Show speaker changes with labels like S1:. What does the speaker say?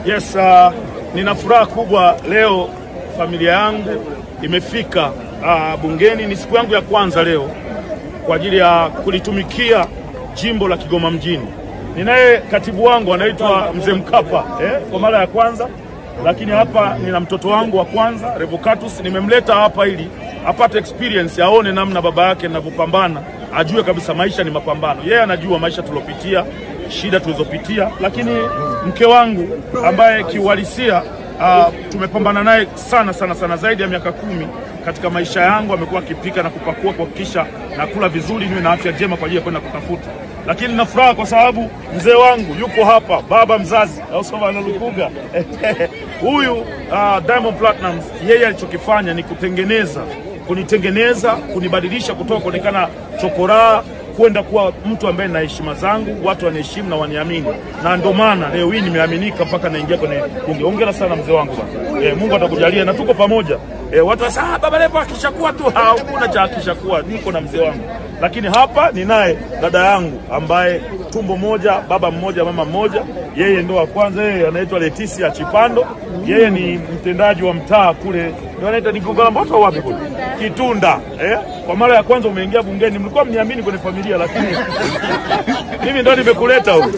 S1: Yes, nina furaha kubwa leo, familia yangu imefika bungeni. Ni siku yangu ya kwanza leo kwa ajili ya kulitumikia jimbo la Kigoma mjini. Ninaye katibu wangu anaitwa Mzee Mkapa kwa mara ya kwanza, lakini hapa nina mtoto wangu wa kwanza Revocatus. Nimemleta hapa ili apate experience, aone namna baba yake anavyopambana, ajue kabisa maisha ni mapambano. Yeye anajua maisha tulopitia, shida tulizopitia, lakini mke wangu ambaye kiuhalisia tumepambana naye sana sana sana zaidi ya miaka 10 katika maisha yangu, amekuwa akipika na kupakua kuhakikisha nakula vizuri, niwe na afya njema kwa ajili ya kwenda kutafuta. Lakini nina furaha kwa sababu mzee wangu yuko hapa, baba mzazi Osman Lukuga. Huyu Diamond Platnumz, yeye alichokifanya ni kunitengeneza, kunibadilisha kutoka kuonekana chokoraa kwenda kuwa mtu ambaye na heshima zangu, watu waniheshimu na waniamini. Na ndio maana leo hii nimeaminika mpaka naingia kwenye bunge. Hongera sana mzee wangu bwana. Mungu atakujalia na tuko pamoja. Watu wasema Baba Levo akishakuwa tu, hakuna cha akishakuwa, niko na mzee wangu. Lakini hapa ninaye dada yangu ambaye tumbo moja, baba mmoja, mama mmoja. Yeye ndo wa kwanza, yeye anaitwa Leticia Chipando. Yeye ni mtendaji wa mtaa kule. Ndio anaitwa ni Gongo la Mboto wapi kule? Kitunda. Kwa mara ya kwanza umeingia bungeni, mlikuwa mniamini kwenye familia, lakini mimi ndo nimekuleta huko.